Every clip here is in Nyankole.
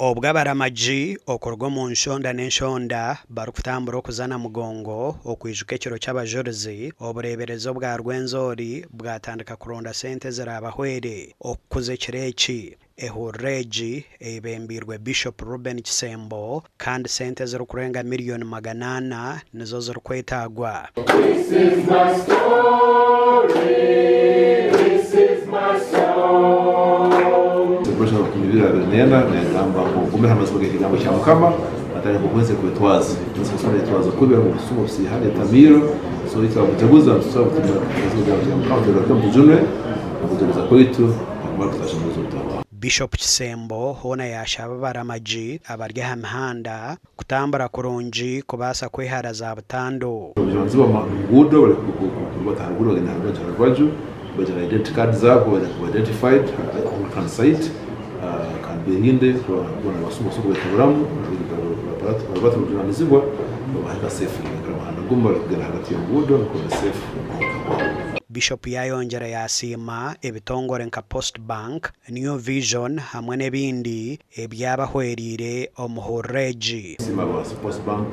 Obwo abaramagi okuruga omu nshonda n'enshonda barikutambura okuza Namugongo okwijuka ekiro ky'abajurizi, obureeberezi obwa Rwenzori bwatandika kuronda sente eziraabahwere okukuza ekiro eki. Ehururu egi eyebembeirwe Bishop Reuben Kisembo kandi sente ezirikurenga miriyoni 400 nizo zirikwetaagwa. This is my story, this is my song. Celebration of 2024 negamba ngu ogumire ha mazima g'ekigambo kya Mukama atari nkoku ensi ekwetwaza. Ensi kusobora yetwaza kubi harimu obusuma, obusiihani, etamiiro. So itwe abakujaguza nitusobora kutumira amazima g'ekigambo kya Mukama tugaruke tujunwe okujaguza kwaitu. Bishop Kisembo hoona yaashaba abaramagi abari aha mihanda kutambura kurungi kubaasa kwehara za butandu. Obujunaanizibwa omu nguudo bari aha ruguudo bagenda aha rubaju aha rubaju baija na identity card zaabo baija kuba identified on site kandi berinde kurora ngu nabasuma basobora kubetaburamu baraba obujunaanizibwa babahika safely baikara omu muhanda gumwe barikugenda ahagati y'oruguudo nikwo babe safe omu kwabo. Bishop yayongyera yasiima ebitongore nka Post Bank, New Vision hamwe n'ebindi ebyabahwereire omu hururu egi. Nsiima aba Post Bank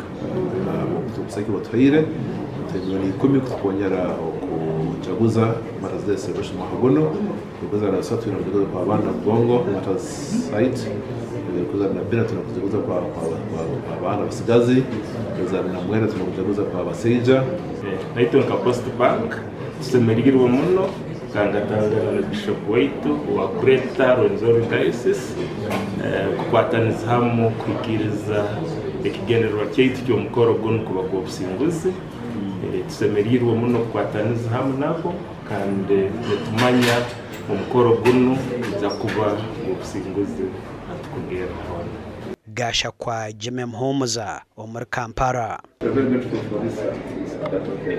ahabw'obusaasi obu batuhaire, batuhaire milioni ikumi kutukonyera okujaguza Martyrs Day celebration omwaka gunu. Ekwezi na bisatu twine kujaguza kwa baana Namugongo Martyrs site, ekwezi abiri na bina twine kujaguza kwa baana basigazi, ekwezi abiri na mwenda twine kujaguza kwa basaija. Naitwe nka Post Bank tusemeriirwe muno kutangatangana na Bishop waitu owa Greater Rwenzori Diocese kukwataniza hamu kuhikiiriza ekigendererwa kyaitu ky'omukoro gunu kuba gw'obusinguzi. Tusemeriirwe muno kukwataniza hamu nabo kandi nitumanya omukoro gunu gwija kuba gw'obusinguzi hatukugerra hoona. Gashakwa Jimmy Muhumuza omuri Kampala. We're very grateful for this, that okay,